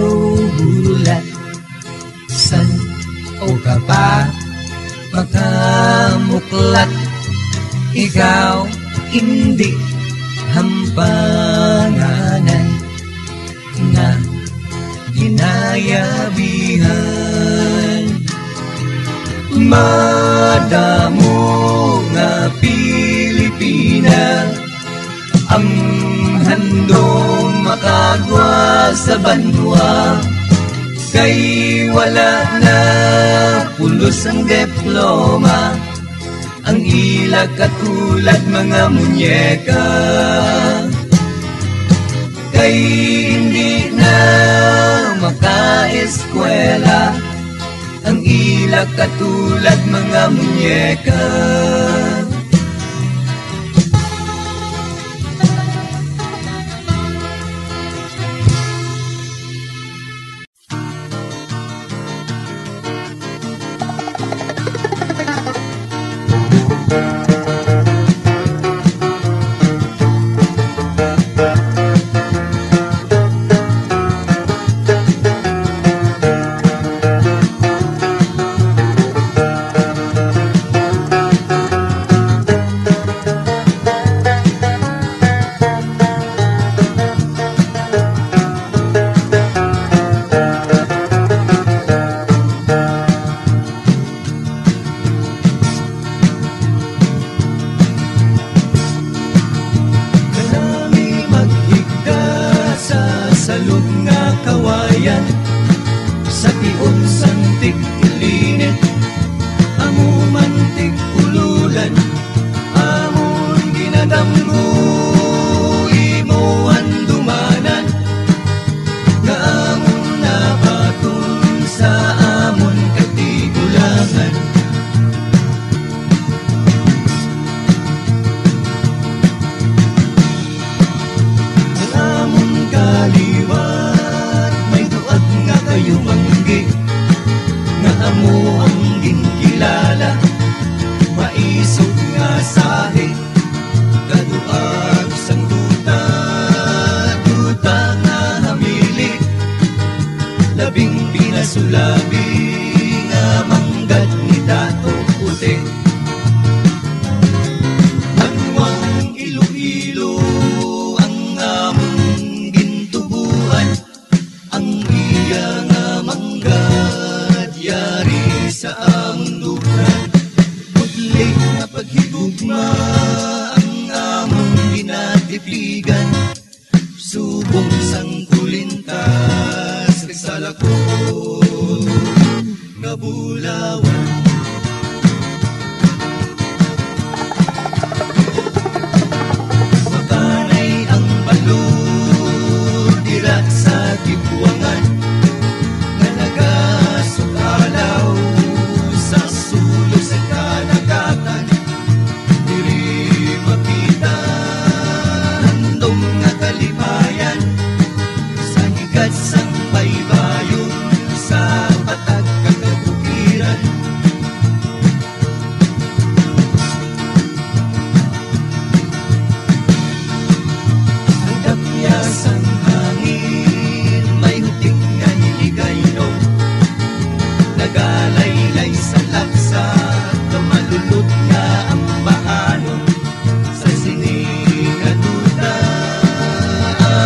bulag. San o ka pa makamuklat? Ikaw hindi hampanganan nga ginayabihan. Madamo nga Pilipina ang handom makagwa sa banwa, kay wala na pulos ang diploma. Ang ila katulad mga munyeka, kay hindi na makaeskwela. Ang ila katulad mga munyeka. Kanami maghigda sa salog nga kawayan, sa tion sang tiglinit, amo man tig-ululan, amon ginadamgo imo handumanan. Bigan, subong sang kulintas, kag sa lako nga bulawan. Makanay ang balod dira sa Tibuangan, nga nagasukalaw sa sulod sa kadagatan. Diri makita handom nga kalipayan sa higad sang baybayon sa patag nga kabukiran. Ang dapya sang hangin may hutik nga hiligaynon, nagalaylay sa laksa nga malulod nga ambaanon. Sa sini nga duta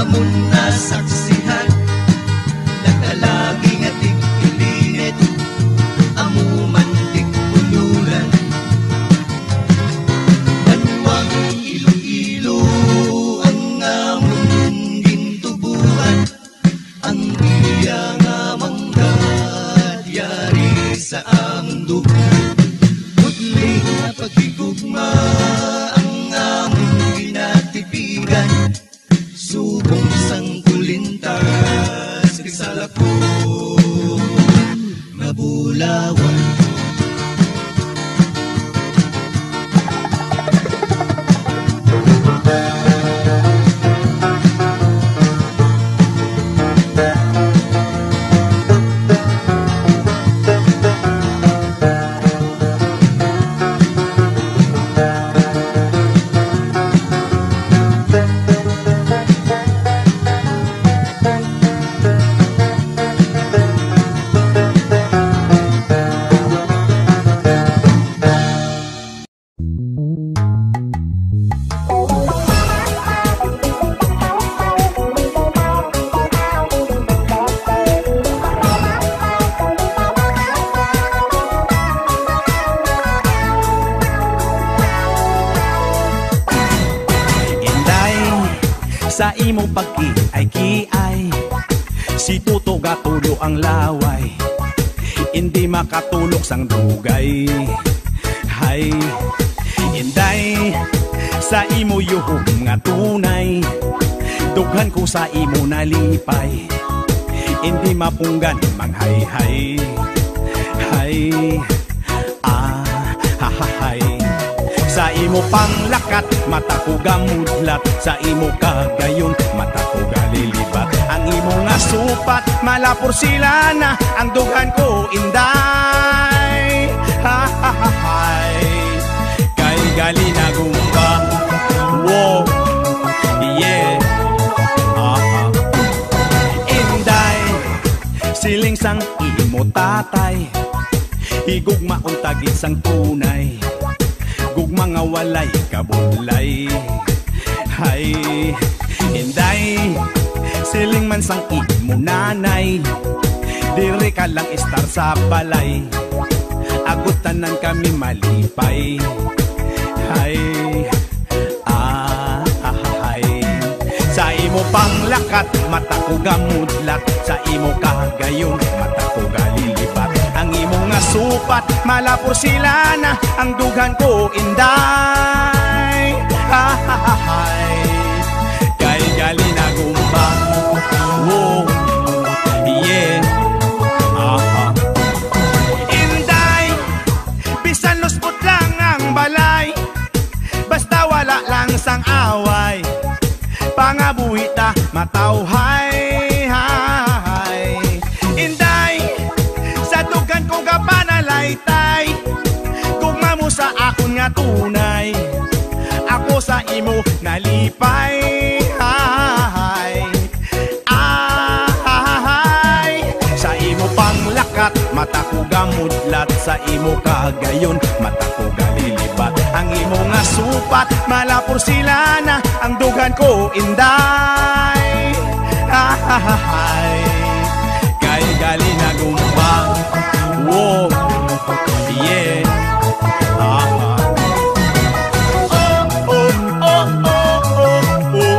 amon nasaksihan, nagkalagi nga tig-ilinit, amo man tig-ululan. Banwag Iloilo ang amon gintubuan, ang iya nga mangga yari sa amon dugan. Budli nga paghigugma ang amon ginatipigan, subong sang kulintas kag sa lako nga bulawan. Inday, sa imo pagkiay-kiay, si Toto gatulo ang laway. Indi makatulok sang dugay. Hay, Inday, sa imo yuhom nga tunay, dughan ko sa imo nalipay. Indi mapunggan manghayhay. Hay, ah, hahahay. Sa imo panglakat, mata ko gamudlat. Sa imo kagayon, mata ko galilibat. Ang imo nga supat, malapor sila na. Ang dughan ko, Inday, hahahay. Kay gali na gumba. Wow. Yeah. Ah, ah. Inday, siling sang imo tatay, higugmaon ta gid sang tunay. Gugma nga walay kabudlay. Hay, Inday, siling man sang imo nanay, diri ka lang estar sa balay. Agod tanan kami malipay. Hay, ah, ah, hay. Sa imo panglakat, mata ko gamudlat. Sa imo kahagayon, mata ko galilibat. Ang imo nga supat, malapor sila na. Ang dughan ko, Inday, hahahay. Kay gali na gumba. Wow. Yeah. Aha. Inday, bisan lusbot lang ang balay, basta wala lang sang away, pangabuhi ta matawhay, hay. Inday, sa dughan ko gapanalaytay, gugma mo sa akon nga tunay, ako sa imo nalipay, hay. Ahay! Sa imo panglakat, mata ko gamudlat. Sa imo kahagayon, mata ko galilibat. Ang imo nga supat, malapor sila na. Ang dughan ko, Inday. Ahay! Kay gali na gumba. Wow! Yeah! Aha! Oh, oh, oh, oh, oh, oh.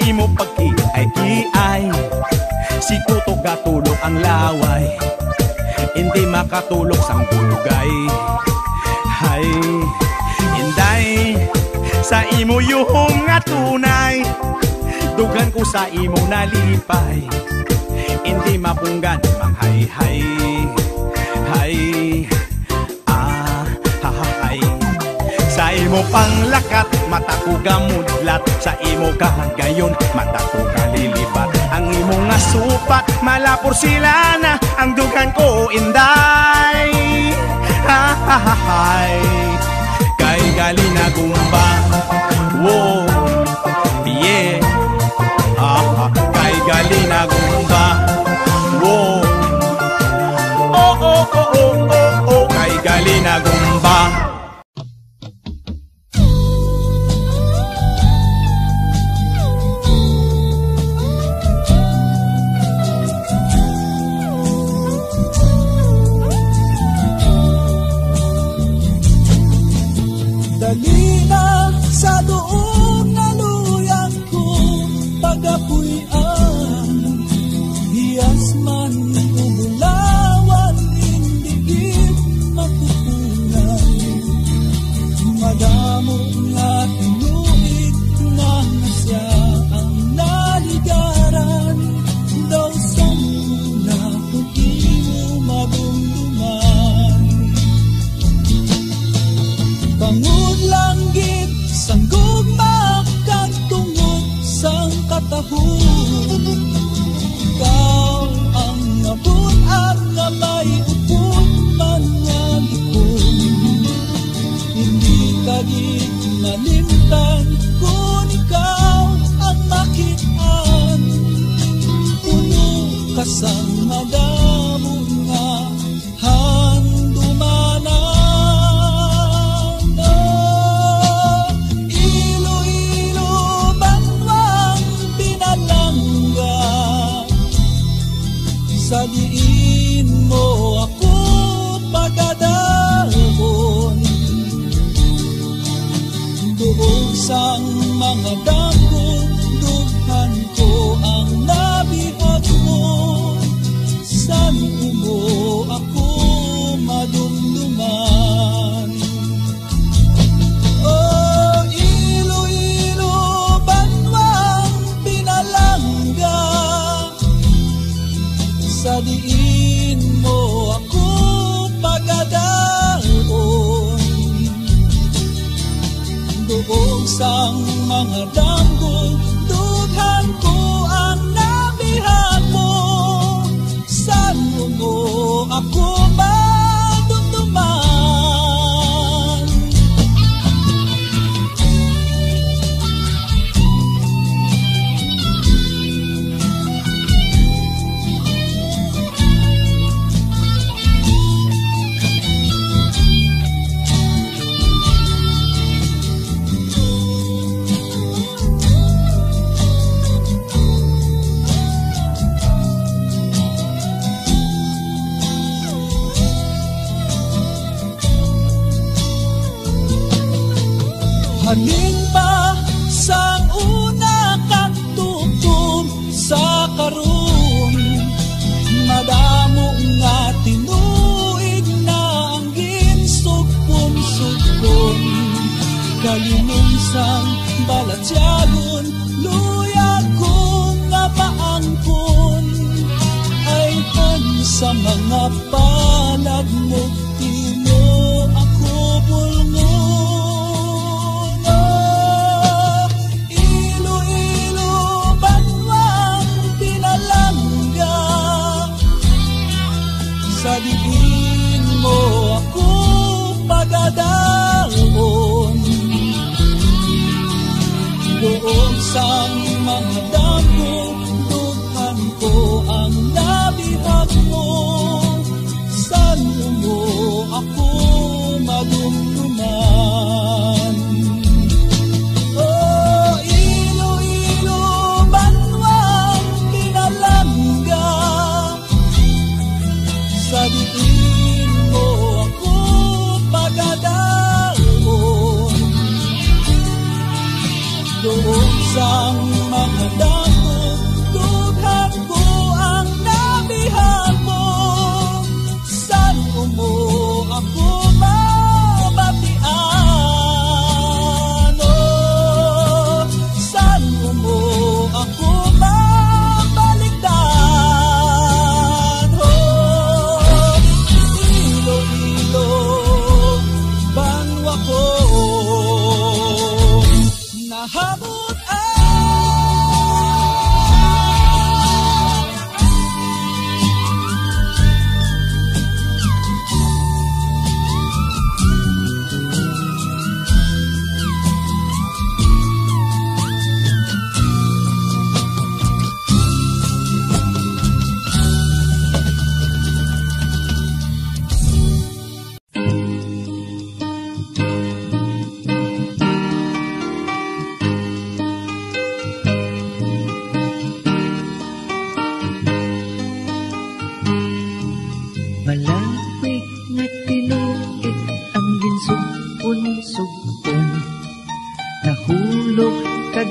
Imo pagkiay-kiay, si Tutok gatulok ang laway, hindi makatulok sang dugay. Hay, Inday, sa imo yuhom nga tunay, dughan ko sa imo nalipay, hindi mapunggan manghayhay. Hay, ah, ha, ha, hay. Sa imo panglakat, mata ko gamudlat. Sa imo kahagayon, mata ko kalilibat. Ang imo nga supat, malapor sila na. Ang dughan ko, Inday, ha, ha, ha, hay. Kay gali na gumba, wo, yeah. Ah, ah, kay gali na gumba. Wo. Oh, oh, oh, oh, oh, oh, kay gali na gumba. Dali na sa duog na luyag ko pagapuy-an, hiyas man o bulawan, indi gid makukunan. Madamo nga tinuig na nga sia ang naligaran, daw sang una ko imo madumduman. Bangod lang gid sang gugma kag tungod sang katahom, ikaw ang nabun-an nga may upod man nga lipon. Hindi ka gid malimtan kon ikaw ang makit-an. Puno ka sang madamo nga handumanan. Oh, Iloilo, banwang pinalangga, sa diin mo ako pagadaon. Duog sang mga damgo, dughan ko ang nabihag mo. San-o mo ako madumduman? O Iloilo, banwang pinalangga, sa diin mo ako pagadaon. Duog sang mga damgo, dughan ko ang nabihag mo. San-o mo ako madumduman? Halin pa sang una kag tutom sa karon, madamo nga tinuig na ang ginsugpon-sugpon. Kalimon sang balatyagon, luyag ko nga maangkon. Ayhan sa mga palad mo, di mo ako bulngon. Iloilo, banwang pinalangga, sa diin mo ako pagadaon. Duog sang mga damgo, dughan ko ang nabihag mo. San-o mo ako madumduman? O Iloilo, banwang pinalangga, sa diin mo ako pagadaon. Duog sang mga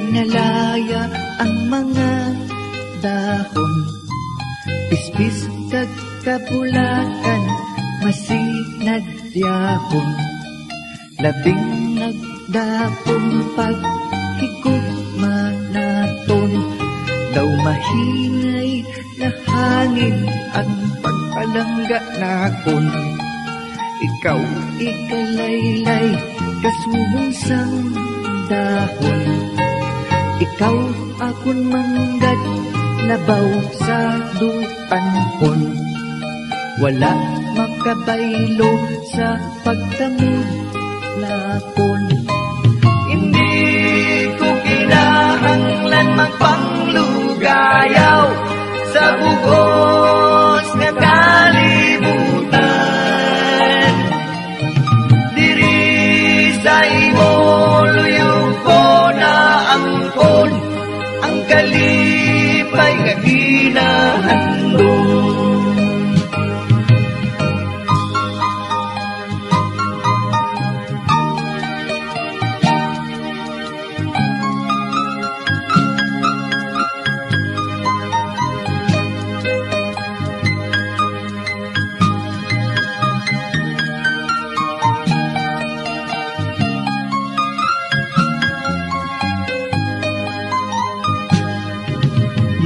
Nalaya ang mga dahon, pispis kag kabulakan, masinag diahon. Labing nagdapong paghigugma naton, daw mahinay na hangin ang pagpalangga nakon. Ikaw ikalaylay kasubong sang dahon. Ikaw akon manggad labaw sa dutangon. Wala makabaylo sa pagtamod nakon. Hindi ko kinahanglan magpanglugayaw sa bugos nga kalibutan. Diri sa imo luyo ko naangkon ang kalipay nga ginahandom.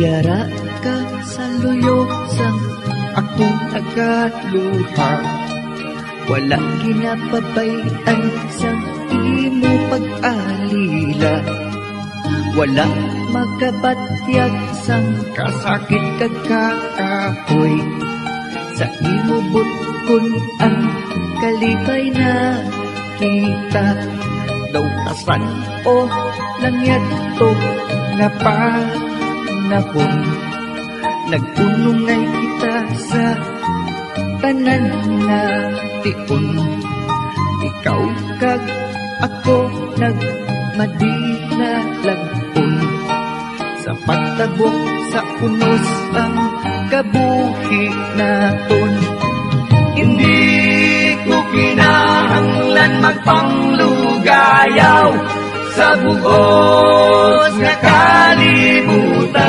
Yara ka sa luyo sang akong nagaluha. Wala ginapabay-an sang imo pag-alila. Wala makabatyag sang kasakit kag kakapoy. Sa imo butkon ang kalipay na kita. Daw kasan-o lang yadto nga panahon. Nag-unungay kita sa tanan nga tion. Ikaw kag ako nagmadinalag-on. Sa pagtabok sa unos ang kabuhi naton. Hindi ko kinahanglan magpanglugayaw sa bugos nga kalibutan.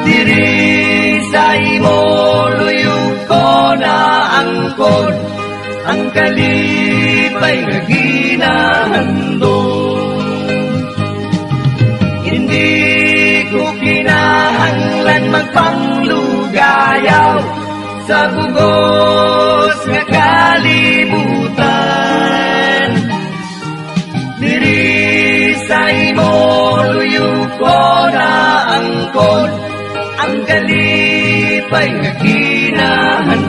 Diri sa imo luyo ko naangkon ang kalipay nga ginahandom. Hindi ko kinahanglan magpanglugayaw sa bugos nga kalibutan. Diri sa imo luyo ko naangkon ang kalipay nga ginahandom.